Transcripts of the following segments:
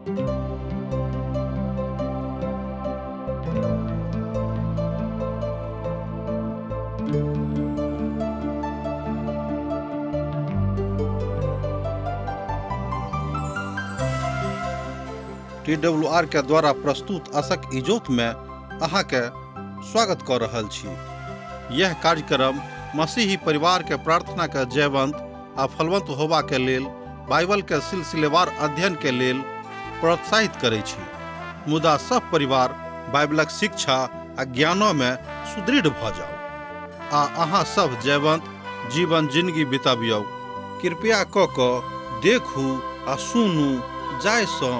TWR के द्वारा प्रस्तुत असक इजोत में अहाँके स्वागत कऽ रहल छी। यह कार्यक्रम मसीही परिवार के प्रार्थना के जयवंत आ फलवंत होबा के लेल बाइबल के सिलसिलेवार अध्ययन के लेल प्रोत्साहित करै छी। मुदा सब परिवार बाइबलक शिक्षा आ ज्ञानो में सुदृढ़ भऽ जाउ आ अहाँ सब जयवंत जीवन जिंदगी बितबियौ। कृपया कऽ कऽ देखू आ सुनू जाहिसँ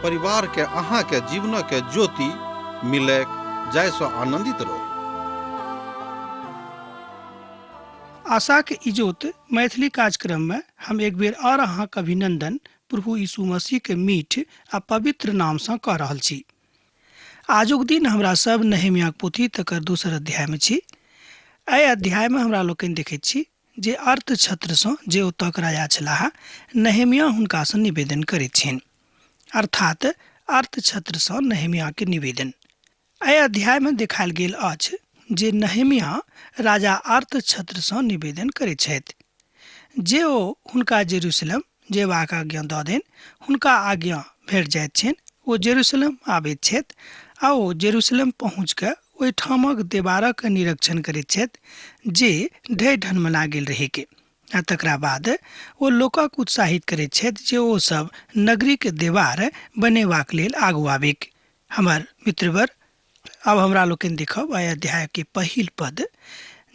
परिवारके अहाँके जीवनके ज्योति मिलैक जाहिसँ आनन्दित रहू। आशाक इजोत मैथिली कार्यक्रम में हम एक बेर और अहाँक अभिनंदन प्रभु यीशु मसीह के मीठ आ पवित्र नाम सँ कऽ रहल छी। आजुक दिन हमरा सब नहेमियाक पोथी तकर दोसर अध्याय में छी। एहि अध्याय में हमरा लोकनि देखैत छी जे अर्थछत्रसँ जे ओतऽक राजा छलाह नहेमिया हुनकासँ निवेदन करैत छनि, अर्थात अर्थछत्रसँ नहेमियाके निवेदन। एहि अध्यायमे देखायल गेल अछि जे नहेमिया राजा अर्थछत्रसँ निवेदन करैत छथि जे ओ हुनका जेरूसलम जेबाक आज्ञा दऽ देन। हुनका आज्ञा भेट जाइत छनि, ओ जेरूसलम आबैत छथि आ ओ जेरूसलम पहुँच कऽ ओहिठामक देवारक निरीक्षण करैत छथि जे ढहि ढनमना गेल रहैक, आ तकरा बाद ओ लोकक उत्साहित करैत छथि जे ओ सब नगरीक देवार बनेबाक लेल आगू आबिक। हमर मित्रवर, आब हमरा लोकनि देखब एहि अध्यायके पहिल पद,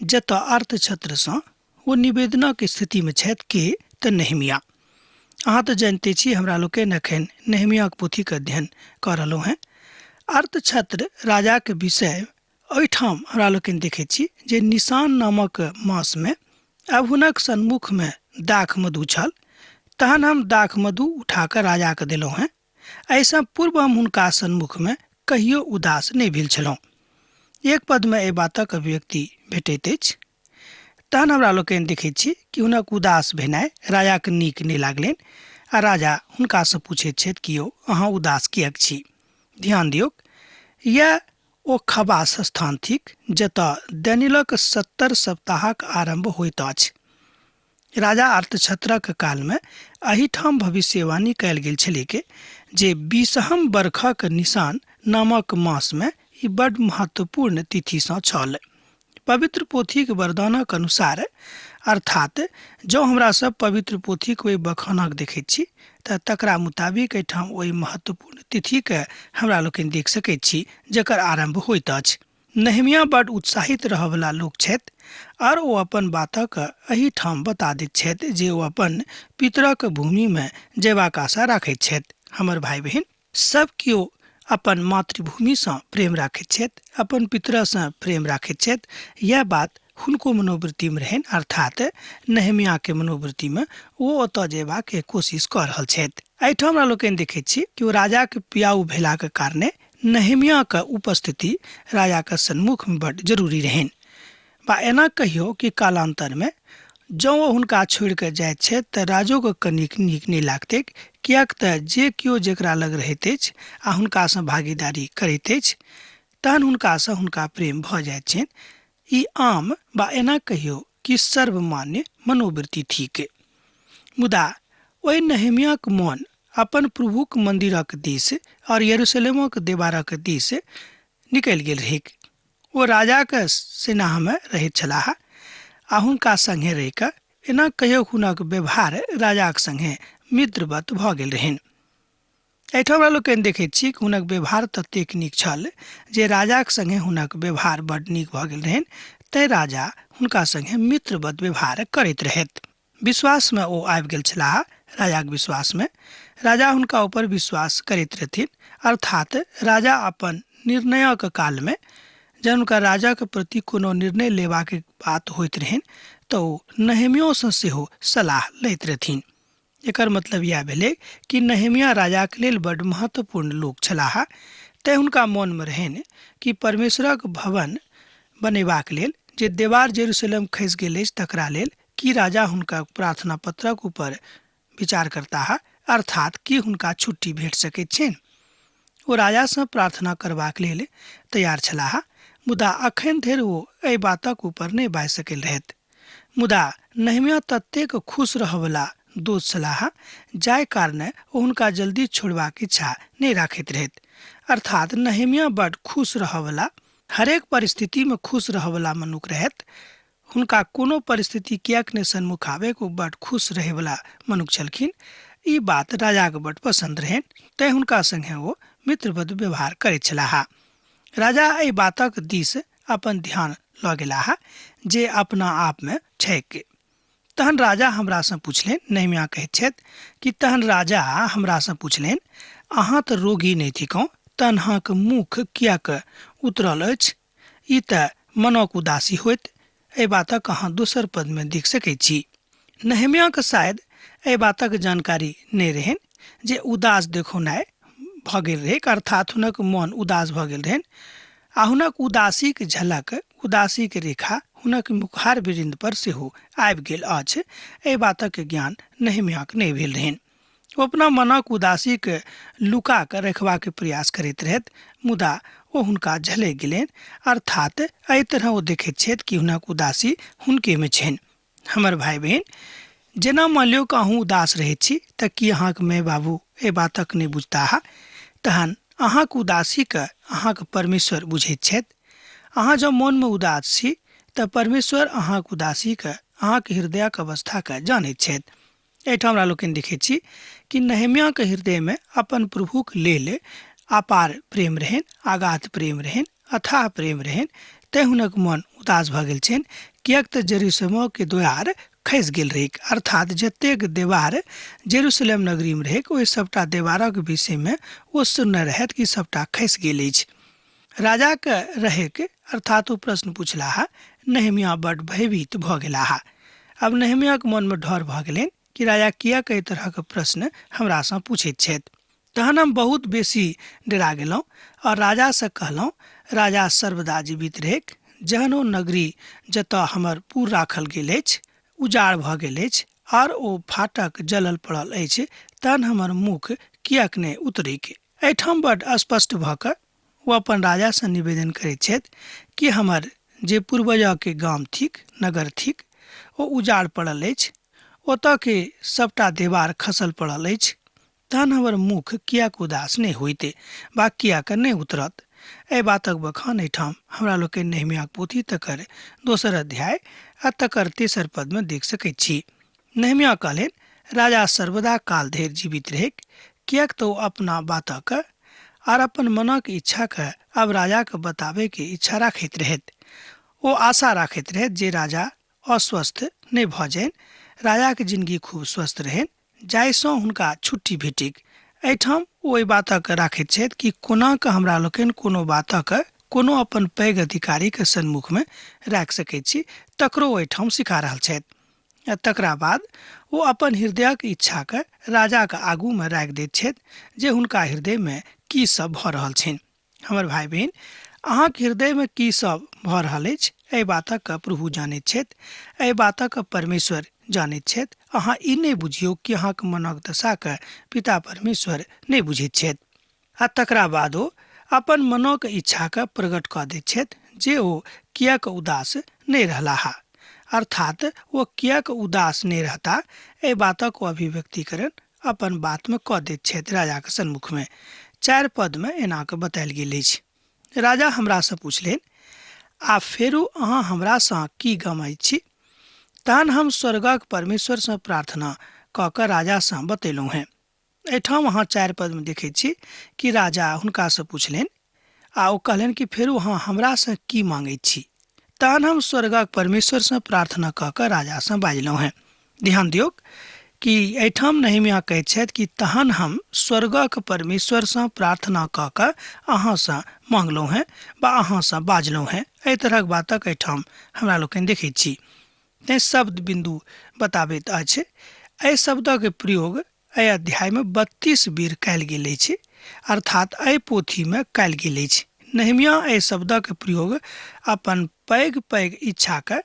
जतऽ अर्थछत्रसँ ओ निवेदनक स्थितिमे छथि के तऽ नहेमिया। अहाँ तऽ जानिते छी हमरा लोकनि एखन नहेमियाक पोथीक अध्ययन कऽ रहलहुँ हेँ। अर्थछत्र राजाक विषय एहिठाम हमरा लोकनि देखैत छी जे निशान नामक मासमे आब हुनक सन्मुखमे दाख मधु छल, तहन हम दाख मधु उठा कऽ राजाके देलहुँ हेँ। एहिसँ पूर्व हम हुनका सन्मुखमे कहियो उदास नहि भेल छलहुँ। एक पदमे एहि बातक अभिव्यक्ति भेटैत अछि। तहन हमरा लोकनि देखैत छी कि हुनक उदास भेनाइ राजाके नीक नहि लागलनि आ राजा हुनकासँ पूछैत छथि कि यौ अहाँ उदास किएक छी। ध्यान दियौक, यैह ओ खबास स्थान थिक जतऽ दानिय्येलक 70 सप्ताहक आरम्भ होइत अछि। राजा अर्थछत्रक कालमे एहिठाम भविष्यवाणी कयल गेल छलैक जे 20हम बरखक निशान नामक मासमे ई बड्ड महत्वपूर्ण तिथिसँ छल। पवित्र पोथीक वरदानक अनुसार, अर्थात जँ हमरा सब पवित्र पोथीक ओहि बखानक देखैत छी तऽ तकरा मुताबिक एहिठाम ओहि महत्वपूर्ण तिथिके हमरा लोकनि देख सकैत छी जकर आरम्भ होइत अछि। नहेमिया बड उत्साहित रहऽवला लोक छथि आर ओ अपन बातक एहिठाम बता दैत छथि जे ओ अपन पितरक भूमिमे जयबाक आशा राखैत छथि। हमर भाइ बहिन, सब केओ अपन मातृभूमिसँ प्रेम राखैत छथि, अपन पितरसँ प्रेम राखैत छथि। यैह बात हुनको मनोवृत्तिमे रहनि, अर्थात नहेमियाके मनोवृत्तिमे ओ ओतऽ जयबाक कोशिश कऽ रहल छथि। एहिठाम हमरा लोकनि देखैत छी कि ओ राजाक पियाउ भेलाक कारणे नहेमियाके उपस्थिति राजाके सन्मुखमे बड्ड जरूरी रहनि। बा एना कहियौ कि कालान्तरमे जँ ओ हुनका छोड़ि कऽ जाइत छथि तऽ राजोके कनिक नीक नहि लागतैक, किएक तऽ जे केओ जकरा लग रहैत अछि आ हुनकासँ भागीदारी करैत अछि तहन हुनकासँ हुनका प्रेम भऽ जाइत छनि। ई आम बा एना कहियौ कि सर्वमान्य मनोवृत्ति थिक। मुदा ओहि नहेमियाक मोन अपन प्रभुक मन्दिरक दिस और यरूशलेमक देवारक दिस निकलि गेल रहैक। ओ राजाक सेनामे रहैत छलाह आ हुनका संगे रहि कऽ एना कहियो हुनक व्यवहार राजाक संगे मित्रवत भऽ गेल रहनि। एहिठाम हमरा लोकनि देखैत छी कि हुनक व्यवहार ततेक नीक छल जे राजाक संगे हुनक व्यवहार बड्ड नीक भऽ गेल रहनि, तैं राजा हुनका संगे मित्रवत व्यवहार करैत रहथि। विश्वासमे ओ आबि गेल छलाह। राजाक विश्वासमे राजा हुनका ऊपर विश्वास करैत रहथिन, अर्थात राजा अपन निर्णयक कालमे जहन हुनका राजाक प्रति कोनो निर्णय लेबाक बात होइत रहनि तऽ ओ नहेमियोसँ सेहो सलाह लैत रहथिन। एकर मतलब इएह भेलै कि नहेमिया राजाक लेल बड्ड महत्वपूर्ण लोक छलाह, तैं हुनका मोनमे रहनि कि परमेश्वरक भवन बनेबाक लेल जे देवार जेरूशलेम खसि गेल अछि तकरा लेल की राजा हुनका प्रार्थना पत्रक ऊपर विचार करताह। अर्थात की हुनका छुट्टी भेट सकैत छनि। ओ राजासँ प्रार्थना करबाक लेल तैयार छलाह, मुदा अखन धरि ओ एहि बातक ऊपर नहि बाजि सकल रहथि। मुदा नहेम्याह ततेक खुश रहयवला दोस्त छलाह जाहि कारणे ओ हुनका जल्दी छोड़बाक इच्छा नहि राखैत रहथि। अर्थात नहेम्याह बड खुश रहयवला, हरेक परिस्थितिमे खुश रहयवला मनुख रहथि। हुनका कोनो परिस्थिति किएक नहि सन्मुख आबैक, ओ बड खुश रहयवला मनुख छलखिन। ई बात राजाके बड पसन्द रहनि, तेँ हुनका सङ्गे ओ मित्रवत व्यवहार करैत छलाह। राजा एहि बातक दिस अपन ध्यान लऽ गेलाह जे अपना आपमे छैक। तहन राजा हमरासँ पुछलनि, नहेम्याह कहैत छथि कि तहन राजा हमरासँ पुछलनि, अहाँ तऽ रोगी नहि थिकहुँ, तहन अहाँके मुख किएक उतरल अछि? ई तऽ मनक उदासी होइत। एहि बातक अहाँ दोसर पदमे देख सकैत छी। नहेम्याहके शायद एहि बातक जानकारी नहि रहनि जे उदास देखौनाइ भऽ गेल रहैक, अर्थात हुनक मन उदास भऽ गेल रहनि आ हुनक उदासीक झलक, उदासीक रेखा हुनक मुखार वृन्द पर सेहो आबि गेल अछि। एहि बातक ज्ञान नहेम्याहके नहि भेल रहनि। ओ अपना मनक उदासीके लुका कऽ रखबाक प्रयास करैत रहथि, मुदा ओ हुनका झलकि गेलनि। अर्थात एहि तरह ओ देखैत छथि कि हुनक उदासी हुनकेमे छनि। हमर भाइ बहिन, जेना मानि लियौ कि अहूँ उदास रहैत छी तऽ की अहाँके माय बाबू एहि बातक नहि बुझताह? तहन अहाँके उदासीके अहाँके परमेश्वर बुझैत छथि। अहाँ जँ मोनमे उदास छी तऽ परमेश्वर अहाँके उदासीके, अहाँके हृदयक अवस्थाके जानैत छथि। एहिठाम हमरा लोकनि देखैत छी कि नहेम्याके हृदयमे अपन प्रभुक लेल अपार प्रेम रहनि, अगाध प्रेम रहनि, अथाह प्रेम रहनि, तेँ हुनक मन उदास भऽ गेल छनि, किएक तऽ जेरूशलेमके द्वार खसि गेल रहैक। अर्थात जतेक देवार जेरूशलेम नगरीमे रहैक ओहि सभटा देवारक विषयमे ओ सुनने रहथि कि सभटा खसि गेल अछि। राजाके रहैक, अर्थात ओ प्रश्न पुछलाह। नहेम्याह बड भयभीत भऽ गेलाह। आब नहेम्याहके मनमे डर भऽ गेलनि कि राजा किएक एहि तरहक प्रश्न हमरासँ पूछैत छथि। तहन हम बहुत बेसी डरा गेलहुँ आओर राजासँ कहलहुँ, राजा सर्वदा जीवित रहैक। जहन ओ नगरी जतऽ हमर पुर राखल गेल अछि उजाड़ भऽ गेल अछि आओर ओ फाटक जलल पड़ल अछि, तहन हमर मुख किएक नहि उतरैक? एहिठाम बड स्पष्ट भऽ कऽ ओ अपन राजासँ निवेदन करैत छथि कि हमर जे पूर्वजके गाम थिक, नगर थिक, ओ उजाड़ पड़ल अछि, ओतऽके सभटा देवार खसल पड़ल अछि, तहन हमर मुख किएक उदास नहि होइत वा किएक नहि उतरत? एहि बातक बखान एहिठाम हमरा लोकनि नहेम्याहक पोथी तकर दोसर अध्याय आ तकर तेसर पदमे देख सकैत छी। नहेम्याह कहलनि, राजा सर्वदा काल धरि जीवित रहैक, किएक तऽ ओ अपना बातक आर अपन मनक इच्छाके आब राजाके बताबैके इच्छा राखैत रहथि। ओ आशा राखैत रहथि जे राजा अस्वस्थ नहि भऽ जाइन, राजाके जिनगी खूब स्वस्थ रहनि, जाहिसँ हुनका छुट्टी भेटैक। एहिठाम ओ एहि बातक राखैत छथि कि कोना कऽ हमरा लोकनि कोनो बातक कोनो अपन पैघ अधिकारीके सन्मुखमे राखि सकैत छी, तकरो एहिठाम सिखा रहल छथि। आ तकरा बाद ओ अपन हृदयक इच्छाके राजाके आगूमे राखि दैत छथि जे हुनका हृदयमे की सब भऽ रहल छनि। हमर भाइ बहिन, अहाँके हृदयमे की सब भऽ रहल अछि एहि बातक प्रभु जानैत छथि, एहि बातक परमेश्वर जानैत छथि। अहाँ ई नहि बुझियौ कि अहाँके मनक दशाके पिता परमेश्वर नहि बुझैत छथि। आ तकरा बाद ओ अपन मनक इच्छाके प्रकट कऽ दैत छथि जे ओ किएक उदास नहि रहलाह, अर्थात ओ किएक उदास नहि रहता एहि बातक ओ अभिव्यक्तिकरण अपन बातमे कऽ दैत छथि राजाके सन्मुखमे। 4 पदमे एना कऽ बतायल गेल अछि। राजा हमरासँ पुछलनि, आ फेरू अहाँ हमरासँ की गमैत छी? तहन हम स्वर्गक परमेश्वरसँ प्रार्थना कऽ कऽ राजासँ बतेलहुँ हेँ। एहिठाम अहाँ 4 पदमे देखैत छी कि राजा हुनकासँ पुछलनि आ ओ कहलनि कि फेरू अहाँ हमरासँ की माँगैत छी? तहन हम स्वर्गक परमेश्वरसँ प्रार्थना कऽ कऽ राजासँ बाजलहुँ हेँ। ध्यान दियौक कि एहिठाम नहेम्याह कहैत छथि कि तहन हम स्वर्गक परमेश्वरसँ प्रार्थना कऽ कऽ अहाँसँ माँगलहुँ हेँ वा अहाँसँ बाजलहुँ हेँ। एहि तरहक बातक एहिठाम हमरा लोकनि देखैत छी। तेँ शब्द बिन्दु बताबैत अछि। एहि शब्दक प्रयोग एहि अध्यायमे 32 बेर कयल गेल अछि, अर्थात एहि पोथीमे कयल गेल अछि। नहेम्याह एहि शब्दक प्रयोग अपन पैघ पैघ इच्छाके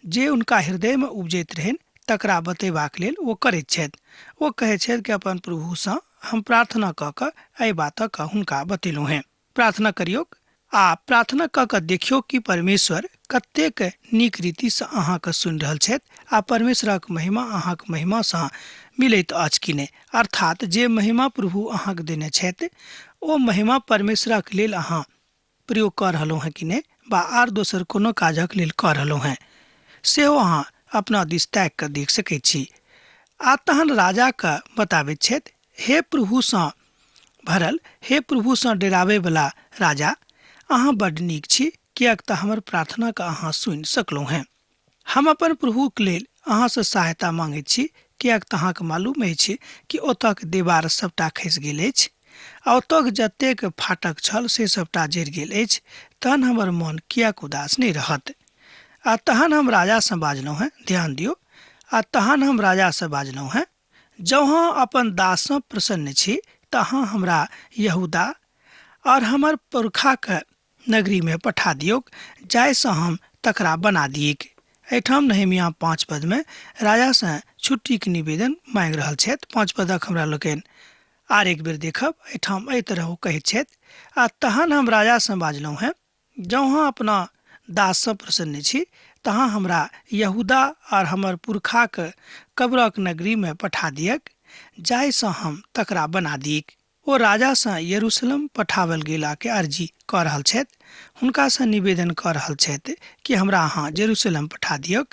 जे हुनका हृदयमे उपजैत रहनि तकरा बतेबाक लेल ओ करैत छथि। ओ कहैत छथि कि अपन प्रभुसँ हम प्रार्थना कऽ कऽ एहि बातक हुनका बतेलहुँ हेँ। प्रार्थना करियौक आ प्रार्थना कऽ कऽ देखियौ कि परमेश्वर कतेक नीक रीतिसँ अहाँके सुनि रहल छथि आ परमेश्वरक महिमा अहाँक महिमासँ मिलैत अछि कि नहि। अर्थात जे महिमा प्रभु अहाँके देने छथि ओ महिमा परमेश्वरक लेल अहाँ प्रयोग कऽ रहलहुँ हेँ कि नहि बा आर दोसर कोनो काजक लेल कऽ रहलहुँ हेँ, सेहो अहाँ अपना दिस ताकि कऽ देख सकैत छी। आ तहन राजाके बताबैत छथि, हे प्रभुसँ भरल, हे प्रभुसँ डेराबैवला राजा, अहाँ बड्ड नीक छी, किएक तऽ हमर प्रार्थनाके अहाँ सुनि सकलहुँ हेँ। हम अपन प्रभुक लेल अहाँसँ सहायता माँगैत छी, किएक तऽ अहाँके मालूम अछि कि ओतऽके देवार सभटा खसि गेल अछि आ ओतऽके जतेक फाटक छल से सभटा जरि गेल अछि, तहन हमर मन किएक उदास नहि रहत? आ तहन हम राजासँ बाजलहुँ हेँ, ध्यान दियौ, आ तहन हम राजासँ बाजलहुँ हेँ, जँ अहाँ अपन दाससँ प्रसन्न छी तऽ अहाँ हमरा यहूदा और हमर पुरखाके नगरीमे पठा दियौक, जाहिसँ हम तकरा बना दियैक। एहिठाम नहेमिया 5 पदमे राजासँ छुट्टीके निवेदन मांगि रहल छथि। 5 पदक हमरा लोकनि आर एक बेर देखब। एहिठाम एहि तरह ओ कहैत छथि, आ तहन हम राजासँ बाजलहुँ हेँ, जँ अहाँ अपना दाससँ प्रसन्न छी तहाँ हमरा यहूदा और हमर पुरखाक कब्रक नगरीमे पठा दियक, जाहिसँ हम तकरा बना दियैक। ओ राजासँ यरूशलेम पठावल गेलाके अर्जी कऽ रहल छथि। हुनकासँ निवेदन कऽ रहल छथि कि हमरा अहाँ जेरूशलेम पठा दियौक,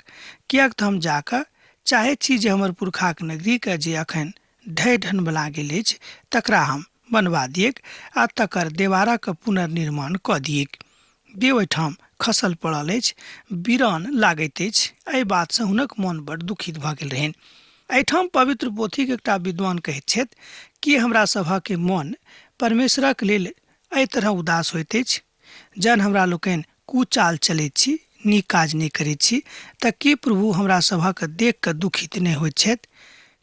किएक तऽ हम जाकऽ चाहैत छी जे हमर पुरखाक नगरीके जे अखन ढहि ढनबला गेल अछि तकरा हम बनवा दियैक आ तकर देवारक पुनर्निर्माण कऽ दियैक। जे ओहिठाम खसल पड़ल अछि, वीरान लागैत अछि। एहि बातसँ हुनक मन बड़ दुखित भऽ गेल रहनि। एहिठाम पवित्र पोथीक एकटा विद्वान कहैत छथि कि हमरा सभक मन परमेश्वरक लेल एहि तरह उदास होइत अछि, जहन हमरा लोकनि कुचाल चलैत छी, नीक काज नहि करैत छी, तऽ की प्रभु हमरा सभक देख कऽ दुखित नहि होइत छथि?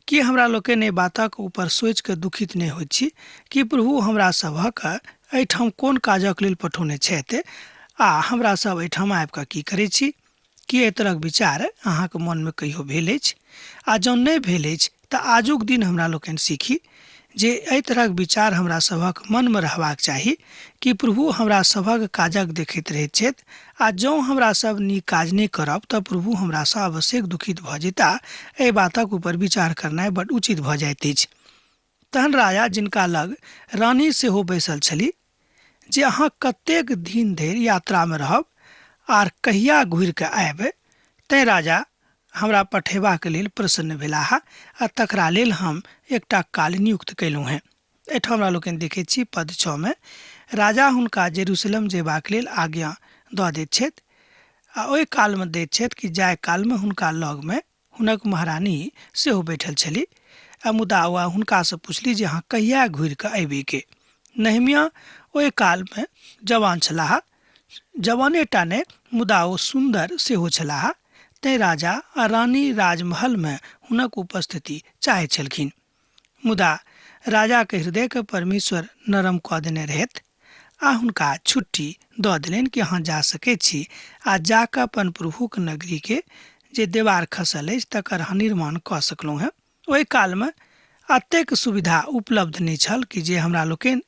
की हमरा लोकनि एहि बातक ऊपर सोचि कऽ दुखित नहि होइत छी कि प्रभु हमरा सभक एहिठाम कोन काजक लेल पठौने छथि आ हमरा सब एहिठाम आबि कऽ की करैत छी? की एहि तरहक विचार अहाँके मनमे कहियो भेल अछि? आ जँ नहि भेल अछि तऽ आजुक दिन हमरा लोकनि सीखी जे एहि तरहक विचार हमरा सभक मनमे रहबाक चाही कि प्रभु हमरा सभक काजक देखैत रहैत छथि आ जँ हमरा सब नीक काज नहि करब तऽ प्रभु हमरासँ आवश्यक दुखित भऽ जेता। एहि बातक ऊपर विचार करनाइ बड उचित भऽ जाइत अछि। तहन राजा, जिनका लग रानी सेहो बैसल छली, जे अहाँ कतेक दिन धरि यात्रामे रहब आर कहिया घुरि कऽ आयब, तैँ राजा हमरा पठेबाक लेल प्रसन्न भेलाह आ तकरा लेल हम एकटा काल नियुक्त कयलहुँ हेँ। एहिठाम हमरा लोकनि देखैत छी पद 6 मे राजा हुनका जेरूशलेम जयबाक लेल आज्ञा दऽ दैत छथि आ ओहि कालमे दैत छथि कि जाय कालमे हुनका लगमे हुनक महारानी सेहो बैठल छली, आ मुदा ओ हुनकासँ पुछली जे अहाँ कहिया घुरि कऽ अयबै के। नहेमिया ओहि कालमे जवान छलाह, जवाने टा नहि मुदा ओ सुन्दर सेहो छलाह, तैँ राजा आ रानी राजमहलमे हुनक उपस्थिति चाहैत छलखिन। मुदा राजाके हृदयके परमेश्वर नरम कऽ देने रहथि आ हुनका छुट्टी दऽ देलनि कि अहाँ जा सकैत छी आ जा कऽ अपन प्रभुक नगरीके जे देवार खसल अछि तकर अहाँ निर्माण कऽ सकलहुँ हेँ। ओहि कालमे एतेक सुविधा उपलब्ध नहि छल कि जे हमरा लोकनि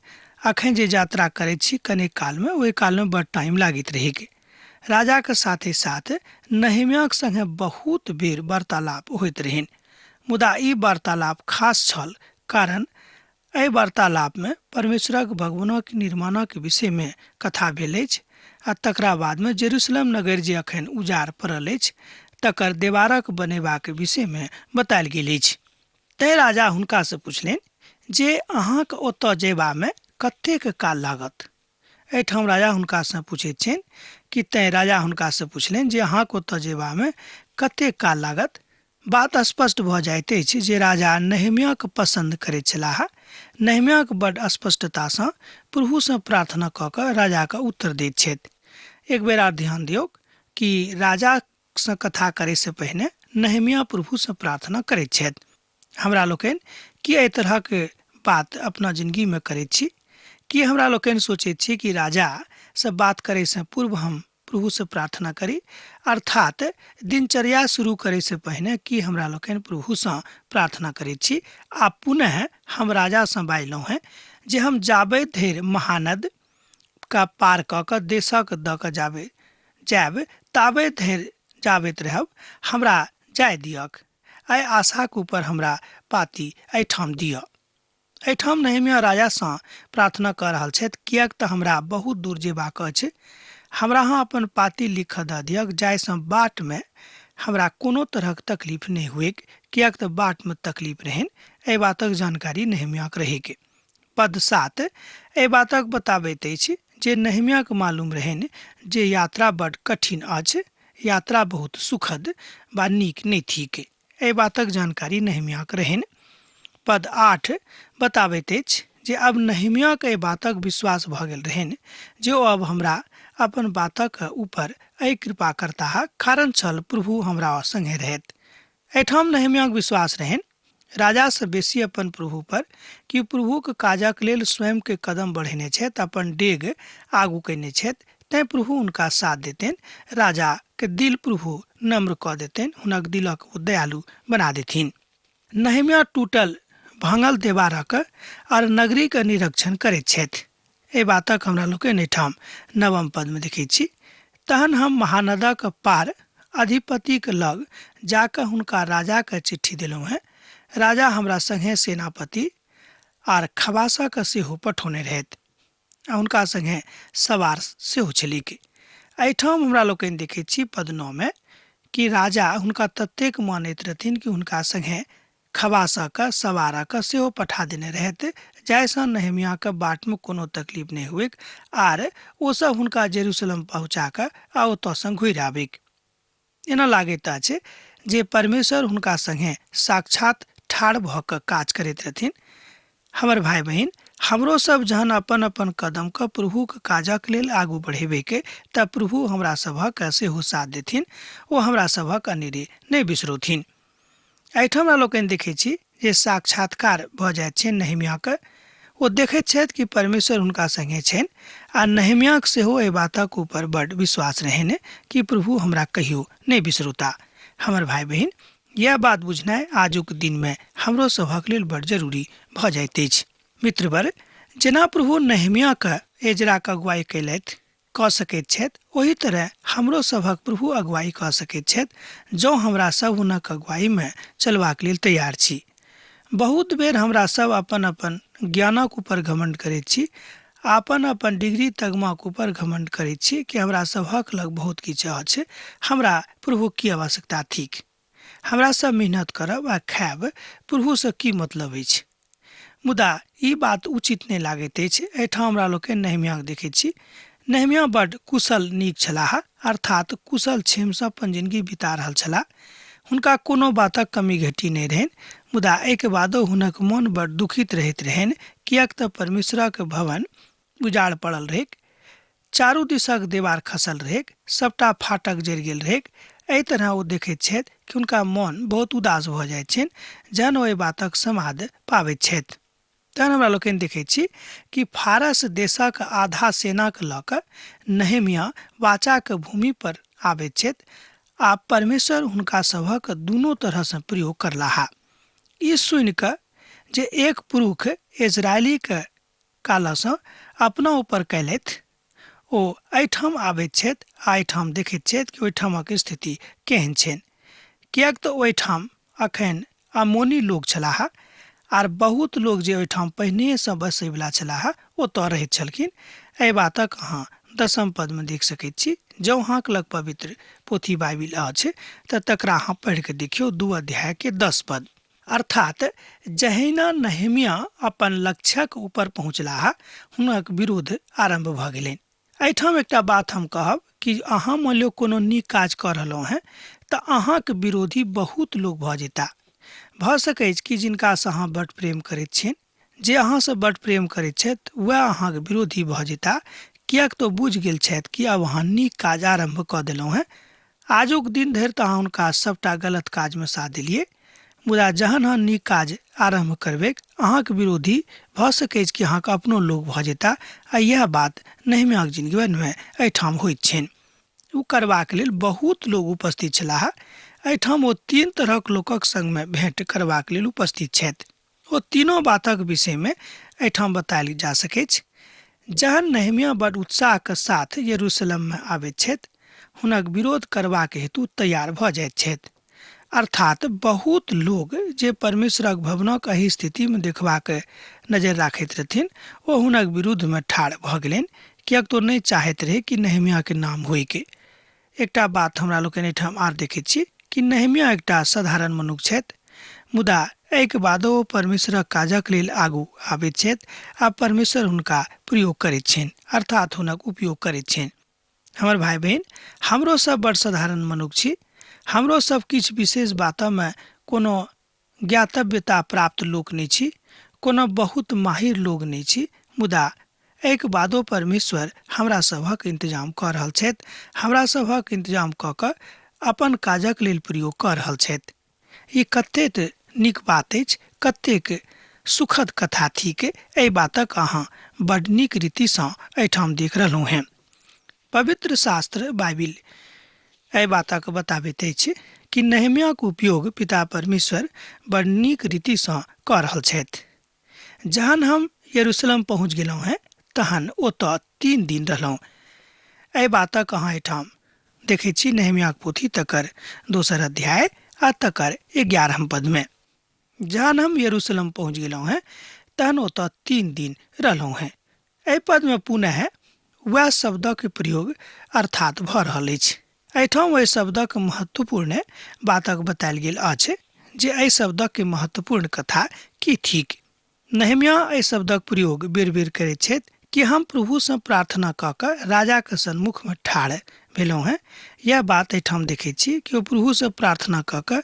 अखन जे यात्रा करैत छी कनेक कालमे, ओहि कालमे बड टाइम लागैत रहैक। राजाके साथे साथ नहेम्याक संगे बहुत बेर वार्तालाप होइत रहनि, मुदा ई वार्तालाप खास छल कारण एहि वार्तालापमे परमेश्वरक भगवानक निर्माणक विषयमे कथा भेल अछि आ तकरा बादमे जेरूशलेम नगर जे अखन उजाड़ पड़ल अछि तकर देवारक बनेबाक विषयमे बतायल गेल अछि। तैँ राजा हुनकासँ पुछलनि जे अहाँक ओतऽ जयबामे कतेक काल लागत? एहिठाम राजा हुनकासँ पूछैत छनि कि तैँ राजा हुनकासँ पुछलनि जे अहाँक ओतऽ जयबामे कतेक काल लागत? बात स्पष्ट भऽ जाइत अछि जे राजा नहेम्याके पसन्द करैत छलाह। नहेम्याक बड स्पष्टतासँ प्रभुसँ प्रार्थना कऽ कऽ राजाके उत्तर दैत छथि। एक बेर आर ध्यान दियौक कि राजासँ कथा करैसँ पहिने नहेम्या प्रभुसँ प्रार्थना करैत छथि। हमरा लोकनि की एहि तरहक बात अपना जिंदगीमे करैत छी? की हमरा लोकनि सोचैत छी कि राजासँ बात करैसँ पूर्व हम प्रभुसँ प्रार्थना करी? अर्थात दिनचर्या शुरू करैसँ पहिने की हमरा लोकनि प्रभुसँ प्रार्थना करैत छी? आ पुनः हम राजासँ बाजलहुँ हेँ जे हम जाबे धरि महानद का पार कऽ कऽ देशक दऽ कऽ जाबे जायब ताबे धरि जाबैत रहब, हमरा जाय दियक। एहि आशाक ऊपर हमरा पाती एहिठाम दिअ। एहिठाम नहेमिया राजासँ प्रार्थना कऽ रहल छथि, किएक तऽ हमरा बहुत दूर जेबाक अछि। हमरा अहाँ अपन पाती लिखऽ दऽ दियक जाहिसँ बाटमे हमरा कोनो तरहक तकलीफ नहि हुएक, किएक तऽ बाटमे तकलीफ रहनि। एहि बातक जानकारी नहेमियाक रहैक। पद 7 एहि बातक बताबैत अछि जे नहेमियाके मालूम रहनि जे यात्रा बड कठिन अछि, यात्रा बहुत सुखद वा नीक नहि थिक। एहि बातक जानकारी नहेमियाक रहनि। पद 8 बताबैत अछि जे अब नहेमियाके एहि बातक विश्वास भऽ गेल रहनि जे ओ अब हमरा अपन बातक ऊपर एहि कृपा करताह, कारण छल प्रभु हमरा संगे रहैत। एहिठाम नहेमियाक विश्वास रहनि राजासँ बेसी अपन प्रभु पर कि प्रभुके काजक लेल स्वयंके कदम बढ़ेने छथि, अपन डेग आगू कयने छथि, तैँ प्रभु हुनका साथ देतनि। राजाके दिल प्रभु नम्र कऽ देतनि, हुनक दिलक ओ दयालु बना देथिन। नहेमिया टूटल भांगल देवारक आर नगरीके निरीक्षण करैत छथि। एहि बातक हमरा लोकनि एहिठाम 9 पदमे देखैत छी। तहन हम महानदक पार अधिपतिक लग जाकऽ हुनका राजाके चिट्ठी देलहुँ हेँ। राजा हमरा संगे सेनापति आर खबासाके सेहो पठौने रहथि आ हुनका संगे सवार सेहो छलिक। एहिठाम हमरा लोकनि देखैत छी पद 9 मे कि राजा हुनका ततेक मानैत रहथिन कि हुनका संगे खबासाके सवारके सेहो पठा देने रहथि, जाहिसँ नहेमियाके बाटमे कोनो तकलीफ नहि हुएक आर ओसभ हुनका जेरूसलम पहुँचा कऽ आ ओतऽसँ घुरि आबिक। एना लागैत अछि जे परमेश्वर हुनका संगे साक्षात ठाढ़ भऽ कऽ काज करैत रहथिन। हमर भाय बहिन, हमरो सब जहन अपन अपन कदमके प्रभुके काजक लेल आगू बढ़ेबैके तऽ प्रभु हमरा सभक सेहो साथ देथिन, ओ हमरा सभक अनेरे नहि बिसरौथिन। एहिठाम हमरा लोकनि देखै छी जे साक्षात्कार भऽ जाइत छै नहेमियाके। ओ देखैत छथि कि परमेश्वर हुनका संगे छनि आ नहेमियाके सेहो एहि बातक ऊपर बड विश्वास रहनि कि प्रभु हमरा कहियो नहि बिसरौता। हमर भाय बहिन, यह बात बुझनाइ आजुक दिनमे हमरो सभक लेल बड जरूरी भऽ जाइत अछि। मित्रवर, जेना प्रभु नहेमियाके एजराके अगुवाई कयलथि कऽ सकैत छथि, ओही तरह हमरो सभक प्रभु अगुवाई कऽ सकैत छथि जँ हमरा सब हुनक अगुवाईमे चलबाक लेल तैयार छी। बहुत बेर हमरा सब अपन अपन ज्ञानक ऊपर घमंड करैत छी, अपन अपन डिग्री तगमाक ऊपर घमंड करैत छी कि हमरा सभक लग बहुत किछु अछि, हमरा प्रभु की आवश्यकता थिक, हमरा सब मेहनत करब आ खायब, प्रभुसँ की मतलब अछि। मुदा ई बात उचित नहि लागैत अछि। एहिठाम हमरा लोकनि नहेमियाके देखैत छी। नहेमिया बड कुशल नीक छलाह, अर्थात कुशल क्षेमसँ अपन जिंदगी बिता रहल छलाह। हुनका कोनो बातक कमी घटी नहि रहनि, मुदा एहिके बादो हुनक मन बड दुखित रहैत रहनि, किएक तऽ परमेश्वरक भवन उजाड़ पड़ल रहैक, चारू दिशक देवार खसल रहैक, सबटा फाटक जरि गेल रहैक। एहि तरह ओ देखैत छथि कि हुनका मन बहुत उदास भऽ जाइत छनि जहन ओ एहि बातक समाद पाबैत छथि। तहन हमरा लोकनि देखैत छी कि फारस देशक आधा सेनाके लऽ कऽ नहेमिया वाचाक भूमि पर आबैत छथि आ परमेश्वर हुनका सभक दुनू तरहसँ प्रयोग करलाह। ई सुनि कऽ जे एक पुरुष इजरायलीके कालसँ अपना ऊपर कयलथि, ओ एहिठाम आबैत छथि आ एहिठाम देखैत छथि कि ओहिठामक स्थिति केहन छनि, किएक तऽ ओहिठाम अखन अमोनी लोक छलाह आर बहुत लोक जे ओहिठाम पहिनेसँ बसैवला छलाह ओतऽ रहैत छलखिन। एहि बातक अहाँ 10 पदमे देख सकैत छी। जँ अहाँके लग पवित्र पोथी बाइबिल अछि तऽ तकरा अहाँ पढ़ि कऽ देखियौ, 2 अध्याय के 10 पद। अर्थात जहिना नहेमिया अपन लक्ष्यक ऊपर पहुँचलाह, हुनक विरोध आरम्भ भऽ गेलनि। एहिठाम एकटा बात हम कहब कि अहाँ मानि लियौ कोनो नीक काज कऽ रहलहुँ हेँ तऽ अहाँके विरोधी बहुत लोक भऽ जेता। भऽ सकैछ कि जिनकासँ अहाँ बड प्रेम करैत छियनि, जे अहाँसँ बड प्रेम करैत छथि वएह अहाँके विरोधी भऽ जेता, किएक तऽ ओ बुझि गेल छथि कि आब अहाँ नीक काज आरम्भ कऽ देलहुँ हेँ। आजुक दिन धरि तऽ अहाँ हुनका सभटा गलत काजमे साथ देलियै, मुदा जहन अहाँ नीक काज आरम्भ करबैक अहाँके विरोधी भऽ सकैछ कि अहाँके अपनो लोक भऽ जेता। आ इएह बात नहेमियाक जिनगीमे एहिठाम होइत छनि। ओ करबाक लेल बहुत लोक उपस्थित छलाह। एहिठाम ओ 3 तरहक लोकक संगमे भेंट करबाक लेल उपस्थित छथि। ओ तीनो बातक विषयमे एहिठाम बतायल जा सकैछ। जहन नहेम्याह बड उत्साहक साथ यरूशलेममे आबैत छथि, हुनक विरोध करबाक हेतु तैयार भऽ जाइत छथि। अर्थात बहुत लोग जे परमेश्वरक भवनक एहि स्थितिमे देखबाक नजरि राखैत रहथिन, ओ हुनक विरुद्धमे ठाढ़ भऽ गेलनि, किएक तऽ ओ नहि चाहैत रहै कि नहेम्याहके नाम होइक। एकटा बात हमरा लोकनि एहिठाम आर देखैत छी कि नहेम्याह एकटा साधारण मनुख छथि, मुदा एहिके बादो ओ परमेश्वरक काजक लेल आगू आबैत छथि आ परमेश्वर हुनका प्रयोग करैत छनि, अर्थात हुनक उपयोग करैत छनि। हमर भाइ बहिन, हमरो सब बड़ साधारण मनुख छी। हमरो सब किछु विशेष बातमे कोनो ज्ञातव्यता प्राप्त लोक नहि छी, कोनो बहुत माहिर लोक नहि छी, मुदा एहिके बादो परमेश्वर हमरा सभक इंतजाम कऽ रहल छथि। हमरा सभक इंतजाम कऽ कऽ अपन काजक लेल प्रयोग कऽ रहल छथि। ई कतेक नीक बात अछि, कतेक सुखद कथा थिक, एहि बातक अहाँ बड नीक रीतिसँ एहिठाम देख रहलहुँ हेँ। पवित्र शास्त्र बाइबिल एहि बातक बताबैत अछि कि नहेम्याक उपयोग पिता परमेश्वर बड नीक रीतिसँ कऽ रहल छथि। जहन हम यरूशलेम पहुँच गेलहुँ हेँ तहन ओतऽ 3 दिन रहलहुँ। एहि बातक अहाँ एहिठाम देखैत छी नहेम्याक पोथी तकर 2 अध्याय आ तकर 11 पदमे। जहन हम यरूशलेम पहुँच गेलहुँ हेँ तहन ओतऽ 3 दिन रहलहुँ हेँ। एहि पदमे पुनः वएह शब्दक प्रयोग अर्थात भऽ रहल अछि। एहिठाम ओहि शब्दक महत्वपूर्ण बातक बतायल गेल अछि जे एहि शब्दक महत्वपूर्ण कथा की थिक। नहेम्याह एहि शब्दक प्रयोग बेर बेर करैत छथि कि हम प्रभुसँ प्रार्थना कऽ कऽ राजाक सन्मुखमे ठाढ़ भेलहुँ हेँ। यैह बात एहिठाम देखैत छी कि ओ प्रभुसँ प्रार्थना कऽ कऽ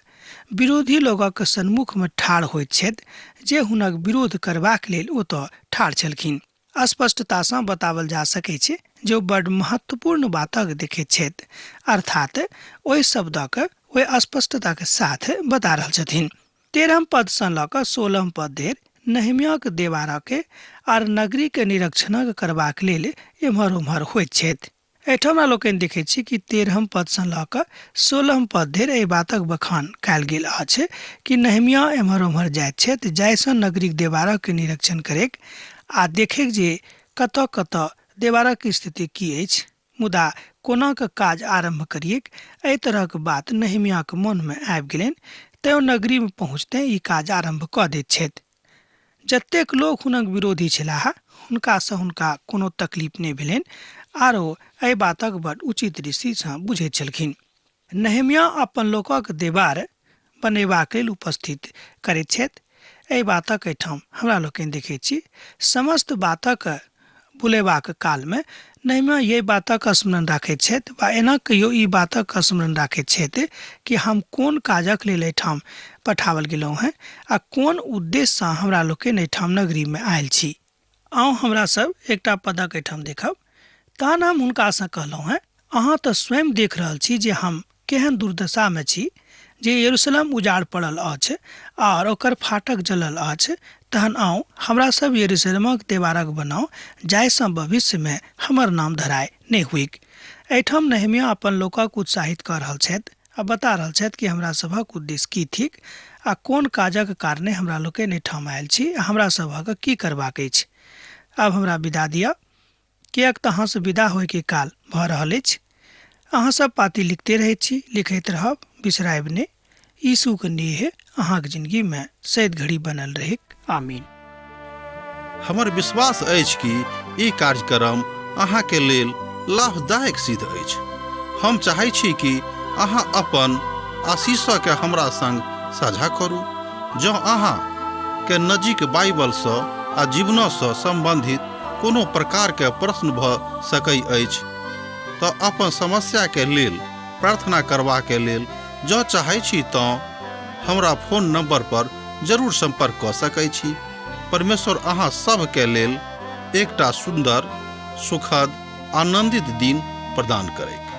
विरोधी लोकक सन्मुखमे ठाढ़ होइत छथि जे हुनक विरोध करबाक लेल ओतऽ ठाढ़ छलखिन। स्पष्टतासँ बताओल जा सकैछ जे ओ बड महत्वपूर्ण बातक देखैत छथि, अर्थात ओहि शब्दक ओहि स्पष्टताक साथ बता रहल छथिन। 13 पदसँ लऽ कऽ 16 पद धरि नहेम्याक देवारके आर नगरीके निरीक्षणक करबाक लेल एम्हर ओम्हर होइत छथि। एहिठाम हमरा लोकनि देखैत छी कि 13 पदसँ लऽ कऽ 16 पद धरि एहि बातक बखान कयल गेल अछि कि नहेम्याह एम्हर ओम्हर जाइत छथि जाहिसँ नगरीक देवारक निरीक्षण करैक आ देखैक जे कतऽ कतऽ देवारक स्थिति की अछि, मुदा कोना कऽ काज आरम्भ करिऐक, एहि तरहक बात नहेम्याहक मोनमे आबि गेलनि, तेँ ओ नगरीमे पहुँचते ई काज आरम्भ कऽ दैत छथि। जतेक लोक हुनक विरोधी छलाह हुनकासँ हुनका कोनो तकलीफ नहि भेलनि आर ओ एहि बातक बड उचित दृष्टिसँ बुझैत छलखिन। नहेम्याह अपन लोकक देबार बनेबाक लेल उपस्थित करैत छथि। एहि बातक एहिठाम हमरा लोकनि देखैत छी। समस्त बातक बुलेबाक कालमे नहेम्याह एहि बातक स्मरण राखैत छथि वा एना कहियो ई बातक स्मरण राखैत छथि कि हम कोन काजक लेल एहिठाम पठाओल गेलहुँ हेँ आ कोन उद्देश्यसँ हमरा लोकनि एहिठाम नगरीमे आयल छी। आउ हमरा सब एकटा पदक एहिठाम देखब। तहन हम हुनकासँ कहलहुँ हेँ, अहाँ तऽ स्वयं देख रहल छी जे हम केहन दुर्दशामे छी, जे यरूशलेम उजाड़ पड़ल अछि आओर ओकर फाटक जलल अछि। तहन आउ हमरा सब यरूशलेमक देवारक बनाउ, जाहिसँ भविष्यमे हमर नाम धराय नहि होइक। एहिठाम नहेम्याह अपन लोकक उत्साहित कऽ रहल छथि आ बता रहल छथि कि हमरा सभक उद्देश्य की थिक आ कोन काजक कारणे हमरा लोकनि एहिठाम आयल छी आ हमरा सभक की करबाक अछि। आब हमरा विदा दिअ, किएक तऽ अहाँसँ विदा होइके काल भऽ रहल अछि। अहाँ सब पाती लिखते रहैत छी, लिखैत रहब, बिसरायब नहि। यीशुक नेह अहाँक जिनगीमे सैद घड़ी बनल रहैक। आमीन। हमर विश्वास अछि कि ई कार्यक्रम अहाँके लेल लाभदायक सिद्ध अछि। हम चाहै छी कि अहाँ अपन आशीषके हमरा संग साझा करू। जँ अहाँ के नजीक बाइबलसँ आ जीवनसँ सम्बन्धित कोनो प्रकारके प्रश्न भऽ सकै अछि तऽ अपन समस्याके लेल प्रार्थना करबाके लेल जँ चाहै छी तँ हमरा फोन नंबर पर जरूर संपर्क कऽ सकै छी। परमेश्वर अहाँ सभके लेल एकटा सुन्दर, सुखद, आनंदित दिन प्रदान करैक।